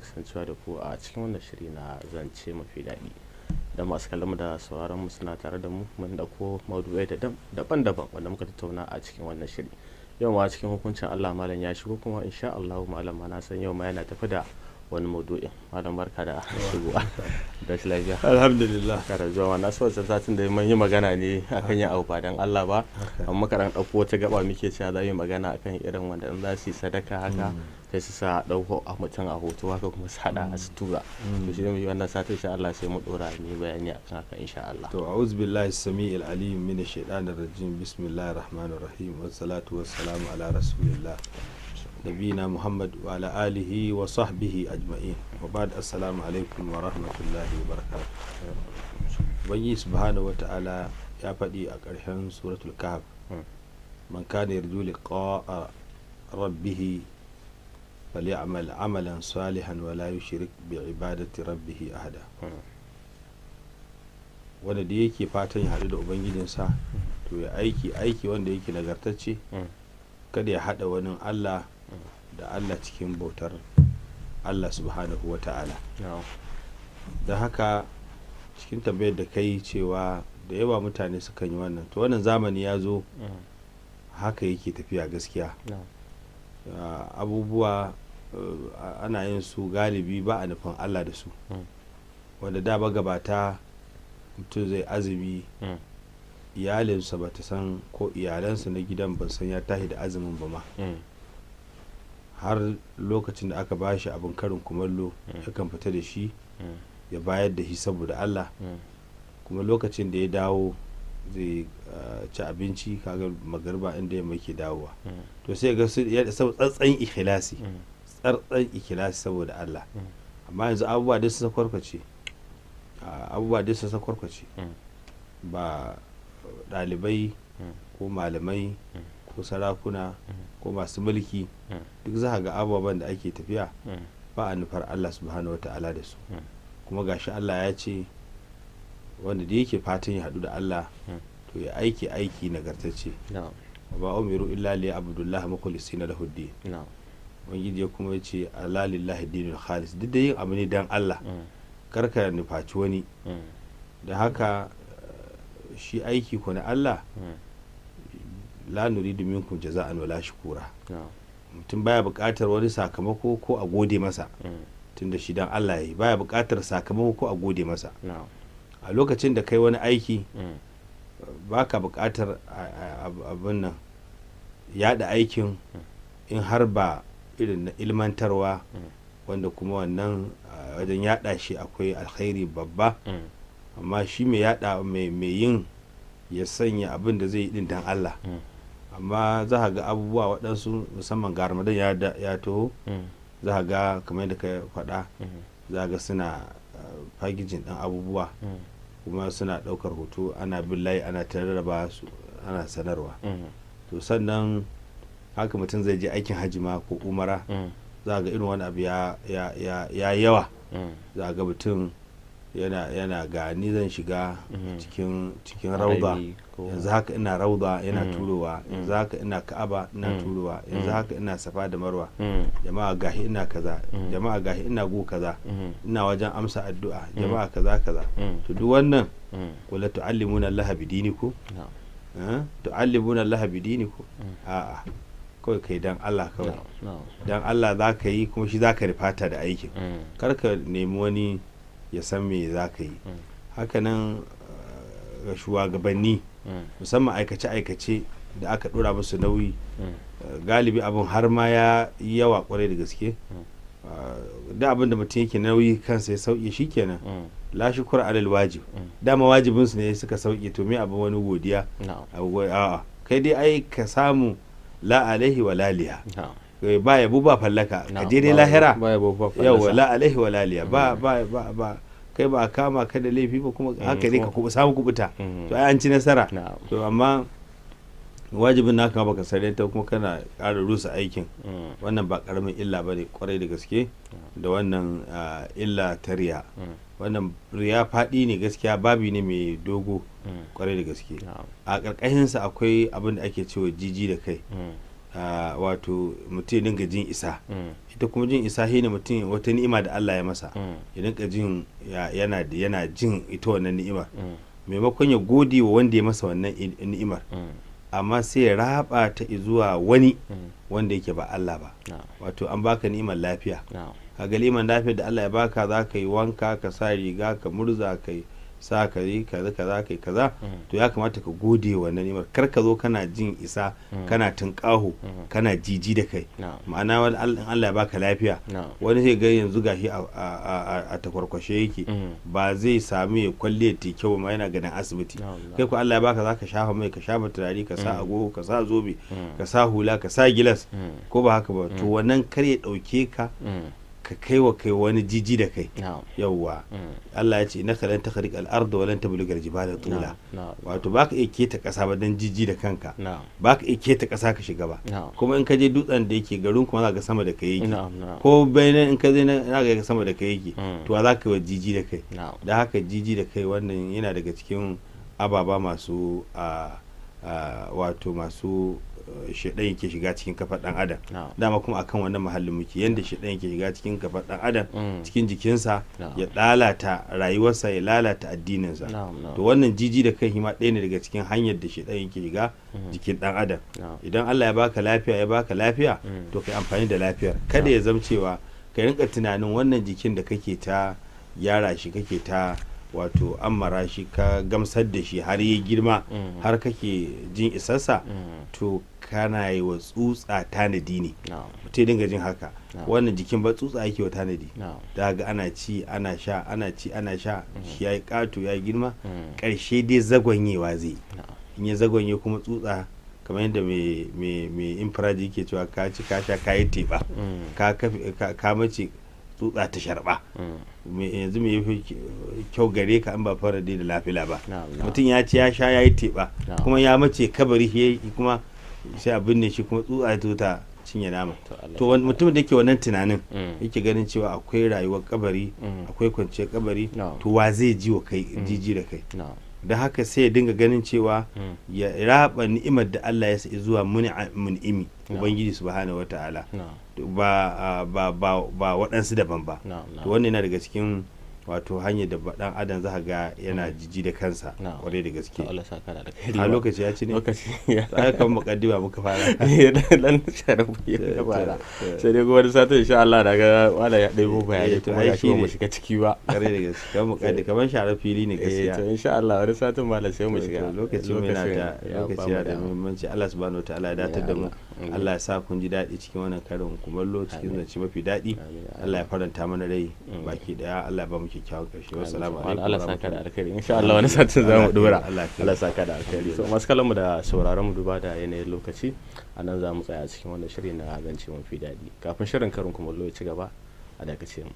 Kasancewa da ku a cikin wannan shiri na Zance Mafi Daɗi. Da masu kallon mu da sauraron mu suna tare da mu, mun dauko maudu'ai da daban-daban wanda muka tattauna a cikin wannan shiri. Yau ma cikin hukuncin Allah malam ya shigo, kuma insha Allah malam ma na san yau ma yana tafi da wani maudu'in. Malam, barka da shigowa da shi lafiya. Alhamdulillah. Kara zuwa. Na so wancan satin da mun yi magana ne akan yin abu ba dan Allah ba, amma muka dan dauko wata gaba muke cewa za mu yi magana akan irin wanda in za su yi sadaka haka sai su sa dauko a mutum a hoto haka kuma su hada su tura. To shi ne mu yi wannan satin, insha Allah sai mu dora mu yi bayani akan haka insha Allah. To, a'udhu billahi samii'il alim min ash-shaytanir rajim. Bismillahir rahmanir rahim. Wassalatu wassalamu ala rasulillah nabiyina Muhammad wa ala alihi wa sahbihi ajma'in. Wa ba'd, assalamu alaikum wa rahmatullahi wa barakatuh. Ubangiji subhanahu wa ta'ala ya faɗi a ƙarshen Suratul Kahf: "Man kana yarju liqa'a rabbih falyamal amalan salihan wa la yushrik bi ibadati rabbih ahada." Wanda da yake fatan ya haɗu da ubangijinsa, to ya aiki aiki wanda yake nagartacce, kada ya haɗa wani Allah da Allah cikin bautar Allah subhanahu wa ta'ala. Don haka cikin tambayar da kai cewa da yawa mutane sukan yi wannan, to wannan zamani ya zo haka yake tafiya gaskiya. Abubuwa ana yin su galibi ba a nufin Allah da su. Wanda da ba gabata mutum zai azumi, iyalinsa ba ta san ko iyalansa na gidan ba san ya tashi da azumin ba ma, har lokacin da aka ba shi abin karin kumallo yakan fita da shi ya bayar da shi saboda Allah. Kuma lokacin da ya dawo zai ci abinci, kaga magariba inda yamma yake dawowa, to sai ga su ya tsantsan ikhlasi, tsantsan ikhlasi saboda Allah. Amma yanzu abubuwa duk sun sakwarkwace, abubuwa duk sun sakwarkwace. Ba ɗalibai ko malamai ko sarakuna ko masu mulki, duk za ga abubuwan da ake tafiya ba a nufar Allah subhanahu wa ta'ala da su. Kuma gashi Allah ya ce wanda da yake fatan ya haɗu da Allah, to ya aiki aiki nagartacce. "Wa ma umiru illa li abdullah mukhlisina lahu din." Ubangiji ya kuma ce: "Ala lillahi dinul khalis." Duk da yin abu ne dan Allah, karka nufaci wani. Da haka shi aiki ko na Allah, "La nuridu minkum jaza'an wala shukura." Mutum baya buƙatar wani sakamako ko a gode masa, tunda shi dan Allah yayi, baya buƙatar sakamako ko a gode masa. A lokacin da kai wani aiki, baka buƙatar abin nan yada aikin, in har ba irin na ilmantarwa, wanda kuma wannan wajen yada shi akwai alkhairi babba. Amma shi mai yada, mai yin, ya sanya abin da zai yi din dan Allah. Amma za ka ga abubuwa waɗansu, musamman ga Ramadan ya taho, za ka ga kamar yadda ka faɗa, za ga suna packaging ɗin abubuwa, kuma suna ɗaukar hoto, ana bin layi, ana ta rarraba su, ana sanarwa. To sannan haka mutum zai je aikin hajji ma ko umara, za ga irin wani abu ya yawa. Za ga mutum yana ga ni zan shiga cikin rauda, yanzu haka ina rauda, yana turowa, yanzu haka ina Ka'aba, ina turowa, yanzu haka ina Safa da Marwa, jama'a gahi ina kaza, jama'a gahi ina gu kaza, ina wajen amsa addu'a, jama'a kaza kaza. To duk wannan, "Wala tu'allimuna Allah bidinikum, tu'allimuna Allah bidinikum." A'a, kawai kai dan Allah, kawai dan Allah za ka yi, kuma shi za ka rifata da aikin. Kar ka nemi wani ya san me za ka yi. Hakanan ga shugabanni, musamman aikace-aikace da aka dora musu nauyi, galibi abin har ma ya yi yawa kwarai da gaske. Da abin da mutum yake nauyi kansa ya sauke shi kenan, "La shukura alal wajib." Dama wajibinsu ne suka sauke, to me abin wani godiya? A'a, kai dai ai ka samu la alaihi wa laliya, ba yabo ba fallaka, ka je dai lahira. Yawa, la alaihi wa laliya, ba ba ba ba kai ba a kama ka da laifi ba, kuma haka ne ka kubu samu kubuta, to ai an ci nasara. To amma wajibin naka baka sare ta, kuma kana ƙara rusa aikin, wannan ba karamin illa bane kwarai da gaske. Da wannan illa ta riya, wannan riya faɗi ne gaskiya, babi ne mai dogo kwarai da gaske. A ƙarƙashinsa akwai abin da ake cewa jiji da kai. Wato mutum ya dinga jin isa. Ita kuma jin isa shine mutum wata ni'ima da Allah ya masa ya dinga jin yana jin ita wannan ni'imar, maimakon ya gode wa wanda ya masa wannan ni'imar, amma sai ya raba ta zuwa wani wanda yake ba Allah ba. Wato an baka ni'imar lafiya, kaga ni'imar lafiyar da Allah ya baka, za ka yi wanka, ka sa riga, ka murza, ka yi sa, ka yi kaza kaza, kai kaza. To ya kamata ka gode wa wannan ni'imar, kar ka zo kana jin isa, kana tunƙaho, kana jiji da kai. Ma'ana wani Allah ya baka lafiya, wani zai ga yanzu gashi a takwarkwashe yake, ba zai sami ya kwalle ta kyau ma, yana ganin asibiti. Kai ko Allah ya baka, zaka shafa mai, ka shafa turare, ka sa agogo, ka sa zobe, ka sa hula, ka sa gilas, ko ba haka ba? To wannan kar ya dauke ka ka kai wa kai wani jiji da kai. Yawwa, Allah ya ce innaka lan takhriq al-ard wa lan tablugha al-jibala tula. Wato baka iya keta kasa ba dan jiji da kanka, baka iya keta kasa ka shiga ba. Kuma in ka je dutsen da yake garin kuma za ka sama da kai yake, ko bayanan in ka je na ga sama da kai yake. To za ka yi jiji da kai? Da haka jiji da kai wannan yana daga cikin ababa masu wato masu shaidan yake shiga cikin kafar dan adam. Dama kuma akan wannan mahallin muke, yanda shaidan yake shiga cikin kafar dan adam, cikin jikinsa, ya lalata rayuwarsa, ya lalata addininsa. To wannan jiji da kai ma ɗaya ne daga cikin hanyar da shaidan yake shiga jikin dan adam. Idan Allah ya baka lafiya, ya baka lafiya, to kai amfani da lafiyar. Kada ya zama cewa ka rinka tunanin wannan jikin da kake ta gyara shi, kake ta wato ammara shi, ka gamsar da shi har yi girma, har kake jin isarsa, to kana yi wa tsutsa tanadi ne. Mutum dinga jin haka, wannan jikin ba tsutsa yake wa tanadi. Da ga ana ci ana sha, ana ci ana sha, shi ya yi ƙato, ya yi girma, ƙarshe dai zagonyewa zai. In ya zagonye kuma tsutsa, kamar yadda mai infiraji yake cewa, ka ci ka sha ka yi teɓa, ka mace, tsutsa ta sharba. Yanzu me yafi kyau gare ka an ba fara da lafila ba? Mutum ya ci ya sha ya yi teɓa, kuma ya mace kabari, kuma sai a binne shi, kuma tsutsa ta ta cinye nama. To mutum da yake wannan tunanin, yake ganin cewa akwai rayuwar kabari, akwai kwanciyar kabari, to wa zai ji wa kai jiji da kai? Da haka sai ya dinga ganin cewa ya raba ni'imar da Allah ya sa zuwa mun'imi, ubangiji subhanahu wataala, ba ba ba ba waɗansu daban ba. To wannan yana daga cikin wato hanyar da dan adam za ga yana jiji da kansa kwarai da gaske. Allah saka da alkhairi. A lokaci ya ci ne. Lokaci ya ai kan mukaddima muka fara. Dan sharafu ya fara, sai dai gobe sati insha Allah daga wala ya ɗebo bayani, kuma ya shi mu shiga ciki ba. Kwarai da gaske, kan mukaddima kaman share fili ne gaskiya. To insha Allah wani satin malam sai mu shiga. Lokaci mu yana da lokaci yana da muhimmanci. Allah subhanahu wataala ya datar da mu. Allah ya sa kun ji daɗi cikin wannan karin kumallo cikin zance mafi daɗi. Allah ya faranta mana rai baki daya. Allah ya ba mu kyakkyawan ƙarshe. Wassalamu alaikum. Allah saka da alkhairi. Insha Allah wani satin za mu dora. Allah saka da alkhairi. So masu kallon mu da sauraron mu, duba da yanayin lokaci, a nan za mu tsaya a cikin wannan shiri na zance mafi daɗi. Kafin shirin karin kumallo ya ci gaba, a dakace mu.